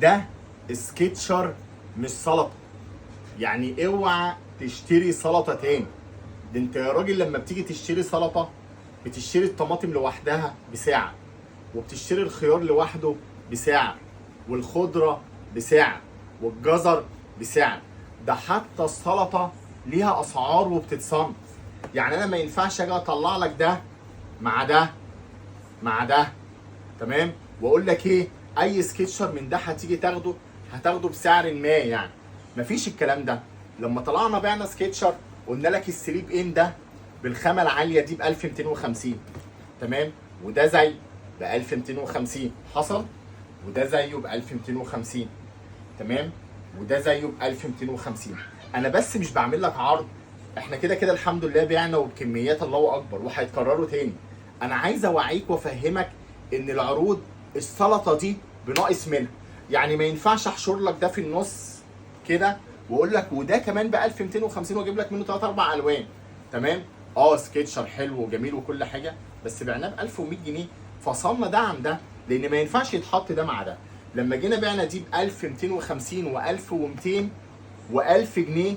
ده Skechers مش سلطه. يعني اوعى تشتري سلطة تاني. ده انت يا راجل لما بتيجي تشتري سلطة بتشتري الطماطم لوحدها بساعة، وبتشتري الخيار لوحده بساعة، والخضره بساعة، والجزر بساعة. ده حتى السلطة ليها اسعار وبتتصنف. يعني انا ما ينفعش اجي اطلع لك ده مع ده مع ده، تمام، واقول لك ايه، اي Skechers من ده هتيجي تاخده هتاخده بسعر ما. يعني مفيش الكلام ده. لما طلعنا بعنا Skechers قلنا لك ال slip in ده بالخامه العالية دي ب 1250، تمام، وده زي ب 1250 حصل، وده زيه ب 1250، تمام، وده زيه ب 1250. انا بس مش بعمل لك عرض، احنا كده كده الحمد لله بعنا وبكميات الله اكبر وهيتكرروا تاني. انا عايز اوعيك وافهمك ان العروض السلطة دي بناقص منها. يعني ما ينفعش احشر لك ده في النص كده واقول لك وده كمان ب 1250 واجيب لك منه 3 4 الوان، تمام. Skechers حلو وجميل وكل حاجة، بس بعناه ب 1100 جنيه، فصلنا ده عن ده لان ما ينفعش يتحط ده مع ده. لما جينا بعنا دي ب 1250 و1200 و1000 جنيه،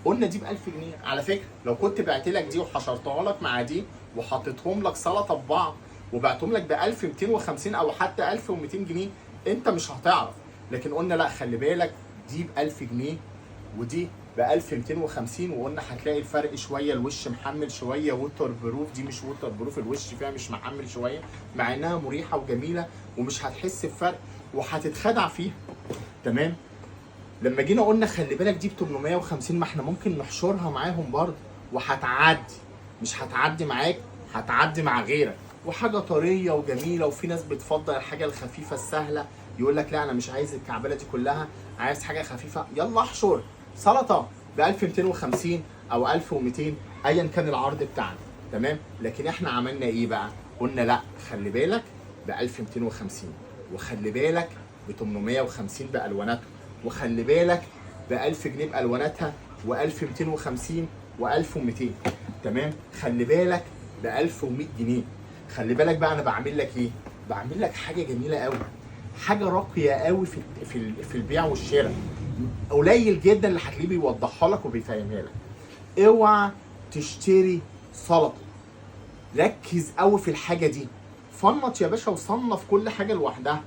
قلنا دي ب 1000 جنيه. على فكرة لو كنت بعت لك دي وحشرتها لك مع دي وحطيتهم لك سلطة ببعض وبعتهم لك ب 1250 او حتى 1200 جنيه انت مش هتعرف. لكن قلنا لا، خلي بالك دي ب 1000 جنيه ودي ب 1250، وقلنا هتلاقي الفرق شوية، الوش محمل شوية، waterproof، دي مش waterproof، الوش فيها مش محمل شوية، مع انها مريحه وجميلة ومش هتحس بفرق وهتتخدع فيها، تمام. لما جينا قلنا خلي بالك دي ب 850، ما احنا ممكن نحشرها معاهم برضه وهتعدي، مش هتعدي معاك، هتعدي مع غيرك. وحاجه طرية وجميلة، وفي ناس بتفضل الحاجة الخفيفة السهلة، يقول لك لا انا مش عايز الكعبله دي كلها، عايز حاجة خفيفة. يلا احشر سلطة ب 1250 او 1200 ايا كان العرض بتاعنا، تمام. لكن احنا عملنا ايه بقى؟ قلنا لا خلي بالك ب 1250، وخلي بالك ب 850 بالواناتها، وخلي بالك ب 1000 جنيه بالواناتها، و1250 و1200، تمام. خلي بالك ب 1100 جنيه. خلي بالك بقى انا بعمل لك ايه؟ بعمل لك حاجة جميلة قوي، حاجة راقية قوي في البيع والشراء. قليل جدا اللي هتلاقيه بيوضحها لك وبيفهمها لك. اوعى تشتري سلطة، ركز قوي في الحاجة دي. فنط يا باشا وصنف كل حاجة لوحدها.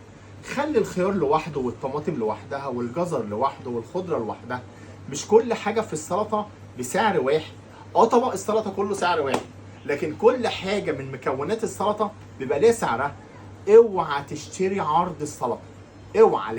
خلي الخيار لوحده والطماطم لوحدها والجزر لوحده والخضره لوحدها. مش كل حاجة في السلطة بسعر واحد. طبق السلطة كله سعر واحد، لكن كل حاجة من مكونات السلطة بيبقى ليها سعرها. اوعى تشتري عرض السلطة، اوعى.